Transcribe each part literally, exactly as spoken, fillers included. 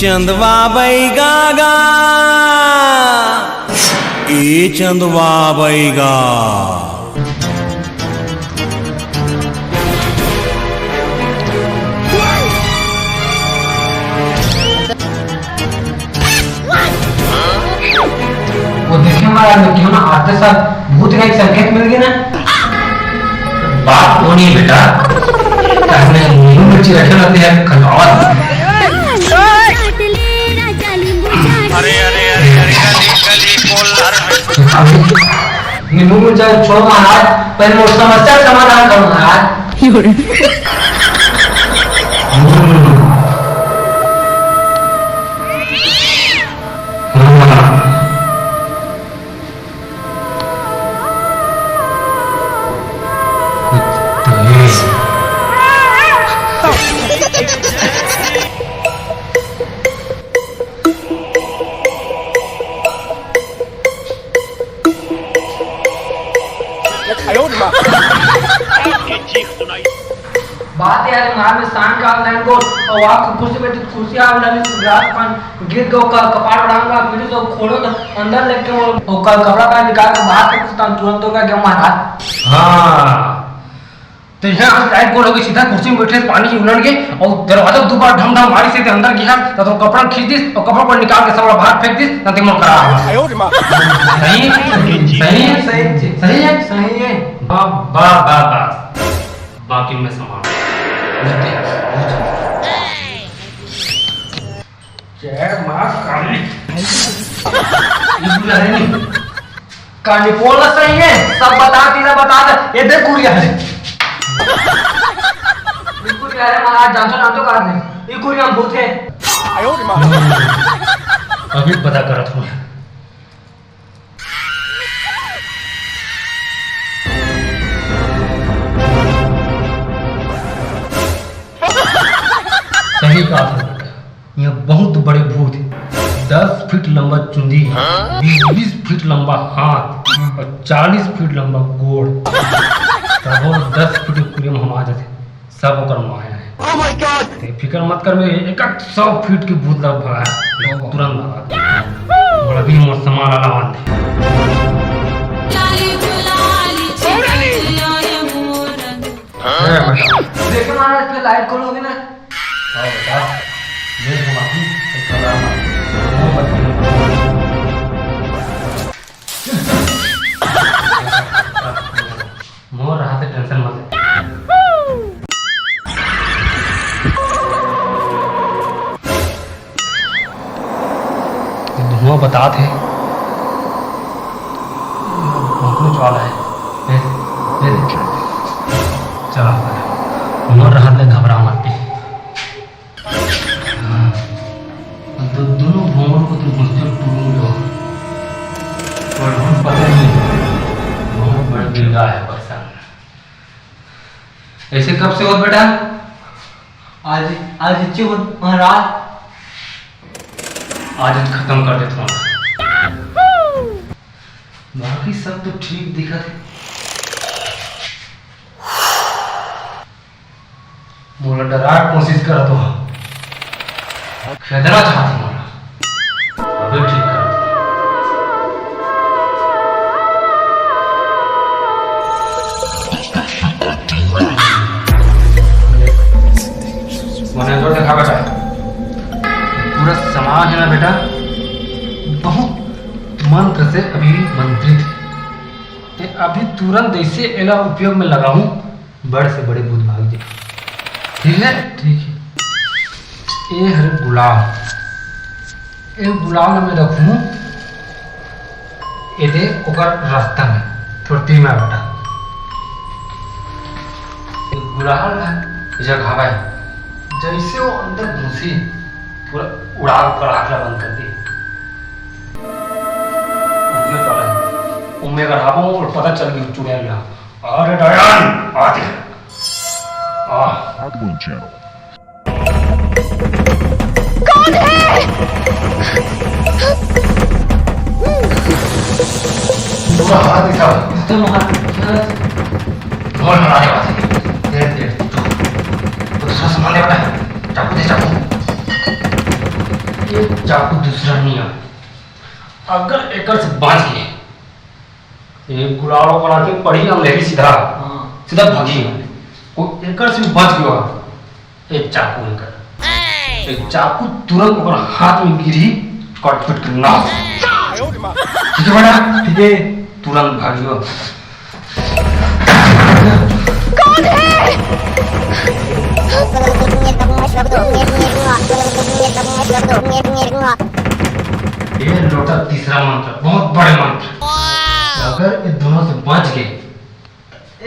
चंदवा बैगा गा, ए चंदवा बैगा। वो देखे महाराज, मैं क्यों ना आते साथ भूत का एक संकेत मिल गया ना। बात वो नहीं बेटा, हमने नींबू मिर्ची रखे रहते हैं खंडवा। अरे, अरे, अरे, अरे, गली, गली, कोलार में। नींबू मिर्चा छोड़ महाराज, पहले वो समस्या का समाधान करो महाराज। बात यार, मार में सांड का लाइन को, और वहाँ कुर्सी बैठी, कुर्सी आग डाली, तो ग्रास पान गिर गयो, का कपार बढ़ाऊंगा, फिर से खोलो तो अंदर लेके वो, वो का कपड़ा का निकाल के बाहर फेंक देता हूँ, तुरंत होगा क्या महाराज? हाँ, तो यहाँ आज लाइट गोल हो गई, सीधा कुर्सी में बैठे, पानी उलट गए और दरवाजा दो बार ढम ढम मारी से अंदर गया, तो, तो कपड़ा खींच दिस और कपड़ा पर निकाल के सब बाहर फेंक दिस, ना दिमाग खराब। सही है? सही है? सही है? सही है? सही है। बा-, बा-, बा-, बस। बाकी मैं संभाल। जय माँ काली। ये बुला रहे नहीं। काली बोल सही है, सब बता दीदा, बता दे। ये देख कुरिया है। ये कुरिया है महाराज, जानतो, जानतो का नहीं। ये कुरिया हम भूत है। अभी पता करत हूँ। सही कहा था बेटा, यहाँ बहुत बड़े भूत है। दस फीट लंबा चुंदी, बीस बीस फीट लंबा हाथ और चालीस फीट लंबा गोड़। तब वो दस फीट के कुरिया में हम आ जाते, सब ओकर माया है। Oh my God! ते फिकर मत कर, मैं एक एक सौ फीट के भूत ला भगा, तुरंत भगा। मोर अभी मोर सामान ला बांध दे। हाँ, बेटा। देखे महाराज, पे लाइट खोल होगी ना। हाँ, बेटा। देख, हम अभी एक घबरा मत। वो मत करो। मोर रहा से टेंशन मत ले। धुआं बतात हे, पहुंचने वाला है। ए, ए, चला, मोर रहा ले घबरा मत के। हाँ। अब तो दोनों भोंगड़ को तो घुसते टूरूंगा। पर हम पता नहीं, बहुत बड़ी बिल्ला है परेशान। ऐसे कब से होत बेटा? आज, आज इच्छे होत महाराज। आज खत्म कर देता हूँ। बाकी सब तो ठीक दिखत है। मोला डरा के कोशिश करत हो, खेदना चाहत हो मोला। अबे ठीक कर। मने जोर देखा बेटा, पूरा सामान है ना बेटा, बहुत मंत्र से अभी मंत्रित है। ते अभी तुरंत जैसे एला उपयोग में लगाऊं, बड़ से बड़े भूत भाग जाए। ठीक है? ठीक है। ए हरे गुलाब, ए गुलाब ला मैं रखूं, ए दे ओकर रास्ता में, थोड़ा तीन बार बटा। ए गुलाब ला जगावे, जैसे वो अंदर घुसी, पूरा उड़ा के आँख ला बंद कर दी। उठने वाला है। उम्मे अगर हाबो और पता चल गई चुड़ैल ला, अरे डायन, आते हैं। आ। Hardware Channel। कौन है? पूरा हाथ दिखा। इसका मार। कौन हमारे पास है? देख, देख, तू। वो दूसरा सामान ले बेटा। चाकू दे, चाकू। चाकू दूसरा नहीं आ। अगर एकर से बांच के, ये गुलाड़ो बना के पड़ी अंधेरी सीधा, हाँ। सीधा भागी। वो एकर से बांच गया। एक चाकू एकर, एक चाकू तुरंत ओकर हाथ में गिरी, कटपिट के नाश। ठीक है बेटा, ठीक है, तुरंत भागियो। कौन है? ये लोटा तीसरा मंत्र, बहुत बड़े मंत्र। अगर ये दोनों से बच गए,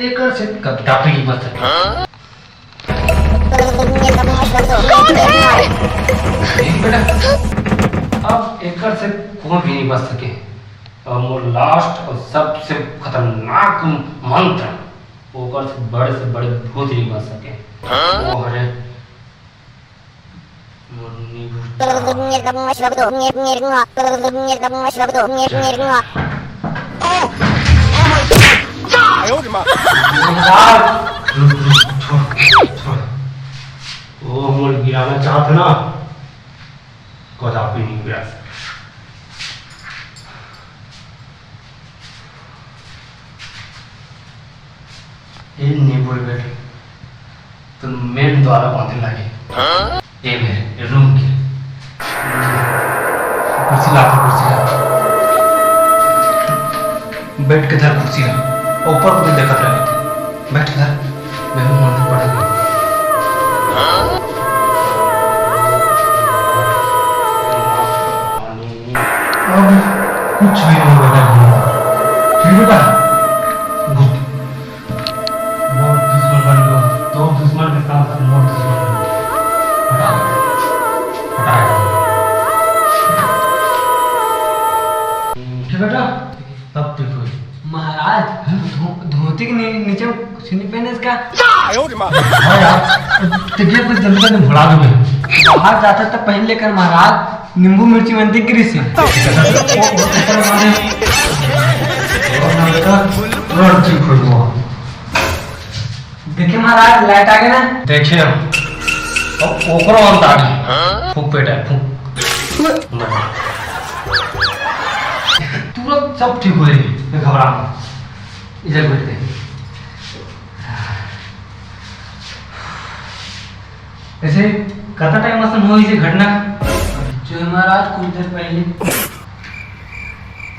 एकर से कदापि नहीं बच सके। कौन है? देख बेटा, अब एकर से कोई भी नहीं बच सके। और मोर लास्ट और सबसे खतरनाक मंत्र, ओकर से बड़े से बड़े भूत नहीं बच सके। वो हरे मोर नींबू। ओ, मोर गिराना चाहत ना, कदापि नहीं गिरा सकता। ए नींबू बेटा, तो मेन द्वारा बांधे लागे। ए मेरे, ए रूम के। कुर्सी ला, कुर्सी ला। बैठ के धर कुर्सी ला। ऊपर को तो देखत रहे। बैठ के धर। मैं भी मंत्र पढ़ लूँ। अब कुछ भी नहीं होगा। ठीक बेटा? गुड। मोर दुश्मन बन गयो, तो दुश्मन के साथ साथ मोर दुश्मन बन गयो। हटा, हटा। ठीक बेटा, सब ठीक हो गई। महाराज, धो-, धोती के नी-, नीचे कुछ नहीं पहने इसका? हाँ यार, तो ये कुछ जल्दी जल्दी भुला दो भाई। बाहर जाता तो पहन लेकर महाराज, नींबू मिर्ची मन दिख गिरी से। रण ठीक हो गया। देखे महाराज, लाइट आ गया ना? देखे हम। अब ओकरो अंत आ गया। फूक बेटा, फूक। तुरंत सब ठीक हो जाएगी, घबरा मत। इधर बैठते हैं। ऐसे कता टाइम असन होइस ये घटना? जो महाराज, कुछ देर पहले।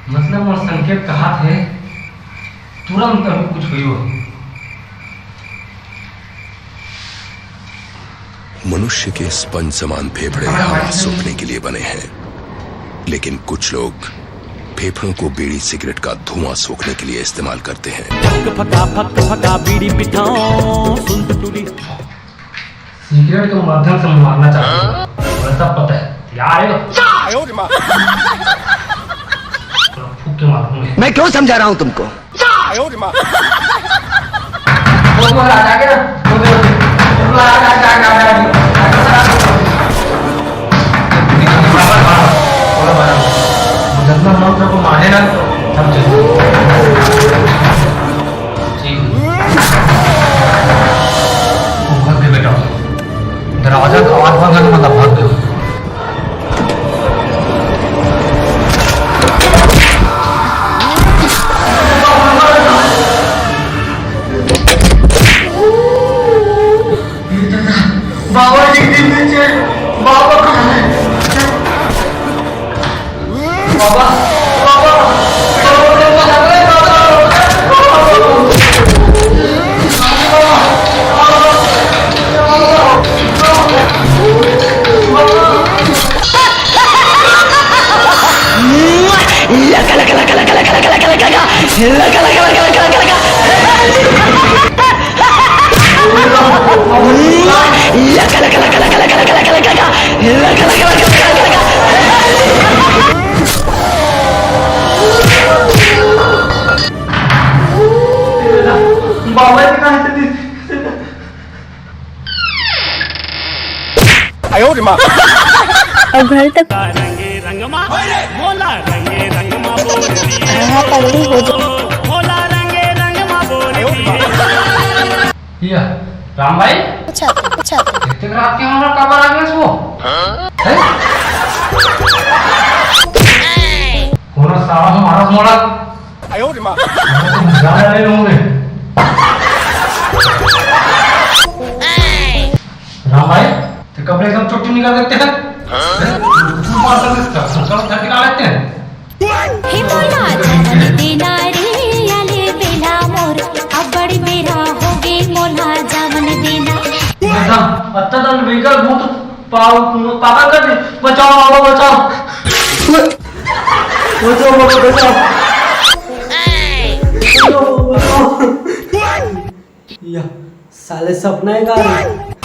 मतलब मोर संकेत कहात हे, तुरंत अभी कुछ होइस। मनुष्य के स्पंज समान फेफड़े हवा सोखने के लिए बने हैं, लेकिन कुछ लोग फेफड़ों को बीड़ी सिगरेट का धुआं सोखने के लिए इस्तेमाल करते हैं। फक फका फक फका बीड़ी पिठाओ सुन टुटुरी। सिगरेट के माध्यम से मारना चाहते हैं। मुझे सब पता है। तैयार है? फूक के मारूंगा। मैं क्यों समझा रहा हूँ तुमको? वो तो हला जाके ना, वो तो, वो तो हला जाके, जाके, जाके, जाके। थोड़ा बड़ा। जितना मंत्र को मारे ना, सब चीज। ठीक। भाग गए बेटा। दरवाजा का आवाज बंद करके मतलब भाग गए। बाबा जी के नीचे, बाबा कहाँ है? बाबा, बाबा, बाबा, बाबा, बाबा। बाबा जी कहाँ से दिस-, अब घर तक रंगे रंगमा, मोला रंगे रंगमा बोल दिए। हाँ, पगली हो जा। मोला रंगे रंगमा बोल दिए। या, राम भाई? अच्छा, अच्छा। इतने रात के हमरा काबर आ गया सो? हैं? थोड़ा। ज्यादा नहीं लूंगे। राम भाई, तो कपड़े एकदम चुट्टी निकाल देते हैं। हैं? ऊपर से कपड़ा उठा के ला लेते हैं। हे मोला जवन देना रे, आले बेला मोर, अब्बड़ बेरा होगे मोला जवन देना। बेटा, अत्ता दन बेगर भूत पाव-, पागल कर दे। बचाओ बाबा, बचाओ। बचाओ बाबा, बचाओ। बचाओ बाबा, बचाओ। या, साले सपना ही गा रहे।